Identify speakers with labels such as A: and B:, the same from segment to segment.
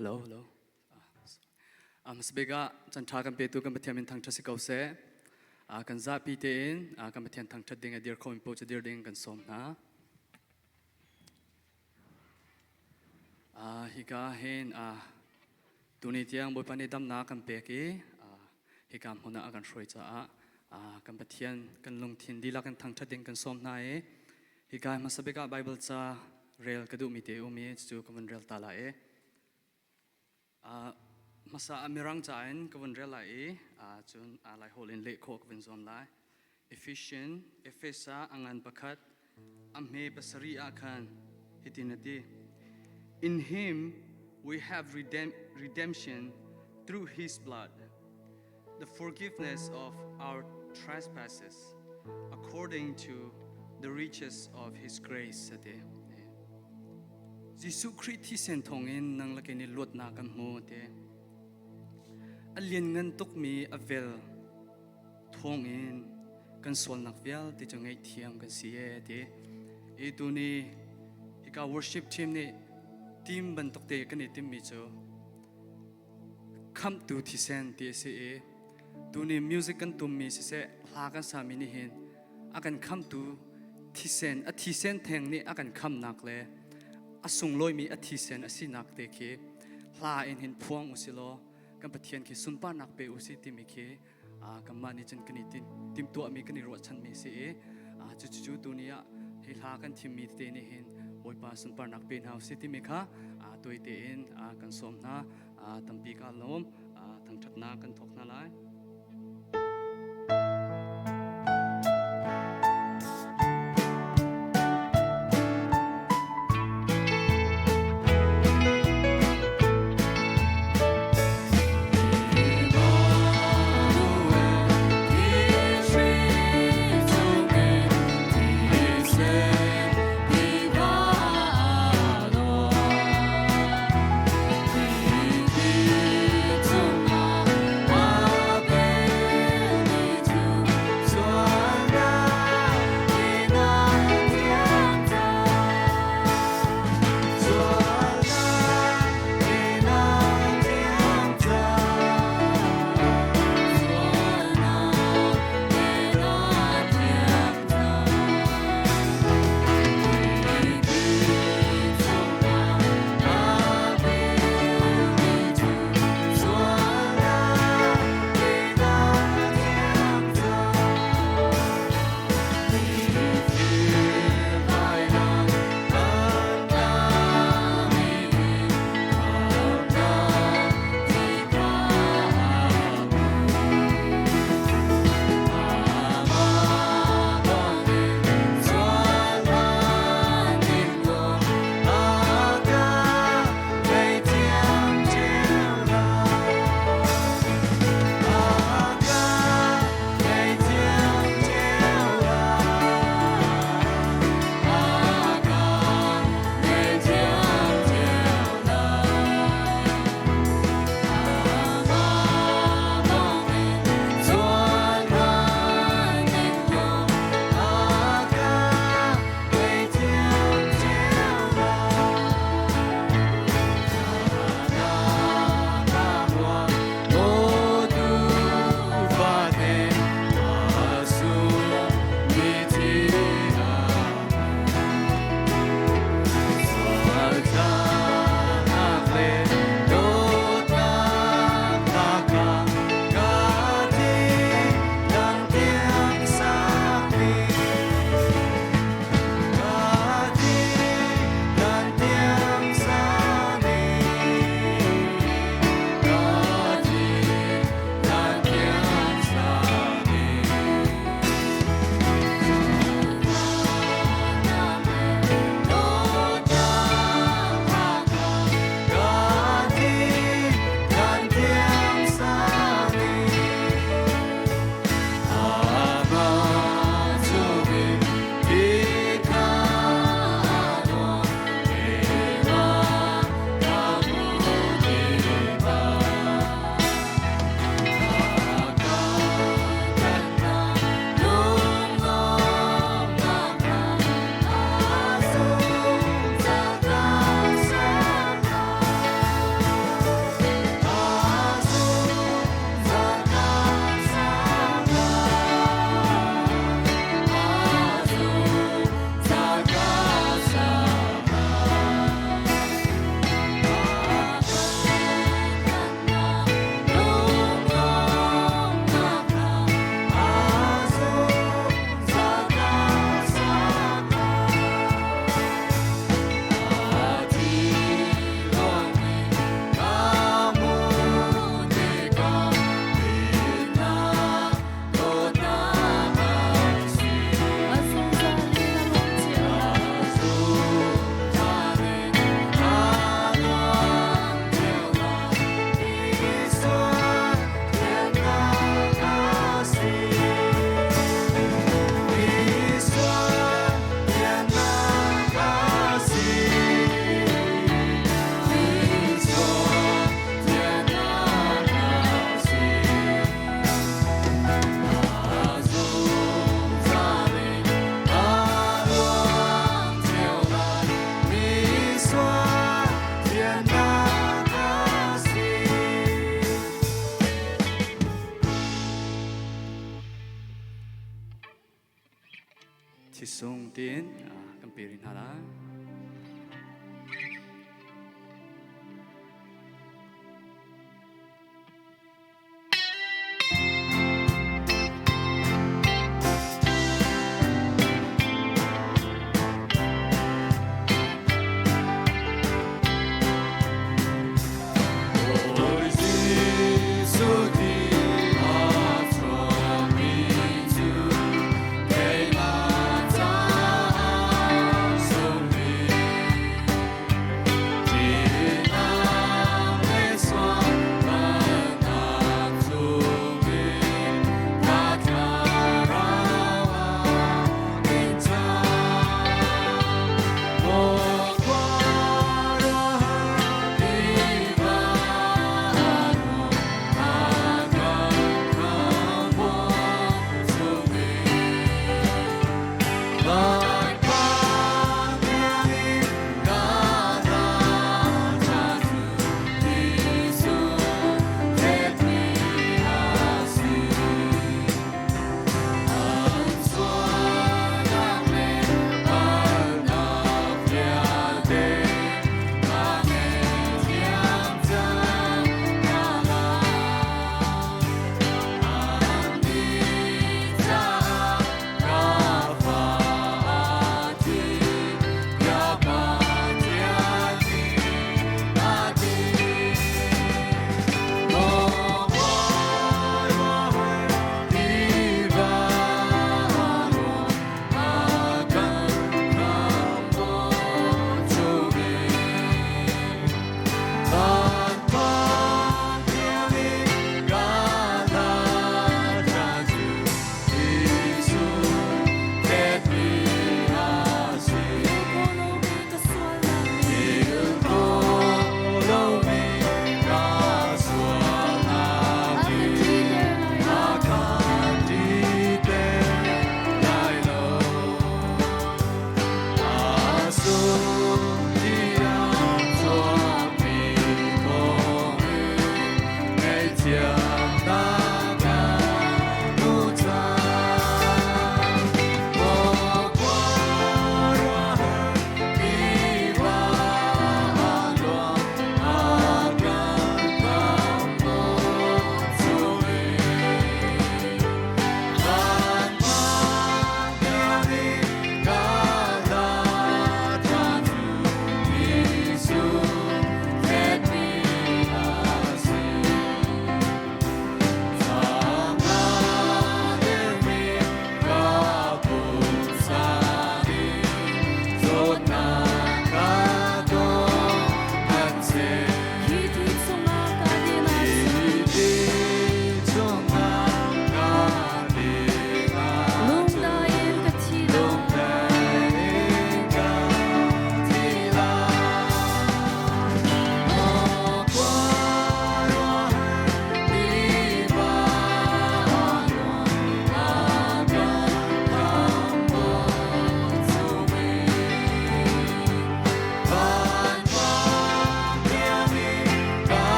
A: Hello, hello. Hmasabik ah canṭha kan petu kan Pathian min thangṭhat si ko seh. Kan zapi tein kan Pathian thangṭhat ding a dir khomi paoh cu dir ding kan sawm hna. Hika hin tuni tiang Bawipa nih damnak kan pek i hika hmun ah a kan hruai caah kan Pathian kan lungthin dihlak in thangṭhat ding kan sawm hna i hika hmasa bik ah Baibal ca rel ka duhmi te um i cucu ka vun rel ta lai i hmasa ah Mirang ca in ka vun rel lai i cun Laiholh in leh khawh ka vun zuam lai. Ephesian Efesa a ngan pakhat a hme pasarih ah khan hitin a ti. In him we have redemption through his blood, the forgiveness of our trespasses, according to the riches of his grace. A ti. Jesuh Khrih thisen thawngin nang le kei nih luatnak kan hmu ti. A lianngan tukmi a vel thawngin kan sualnak vialte cu ngaihthiam kan si e ti. I tuni hika worship team nih team bantuk te kan i timmi cu khamhtu thisen ti a si i tuni music kan tummi siseh hla kan sami nih hin a kan khamtu thisen a thisen theng nih a kan khamnak le a sunglawimi a thisen a sinak te khi hla in hin phuang usih law kan Pathian khi sunparnak pe usih timi khi kanmah nih cun kan i timhtuahmi kan i ruahchanmi si i cucu tuni ah hi hla kan thimmi tete nih hin Bawipa sunparnak pe hna usih timi kha tuai tein kan sawm hna tampi ka lawm thangṭhatnak kan thawk hna lai. Sung tiin kan pe rih hna lai.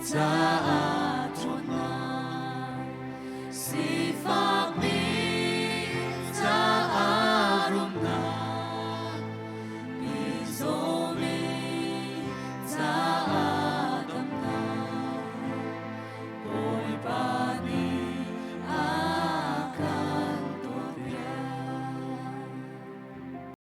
A: Caah.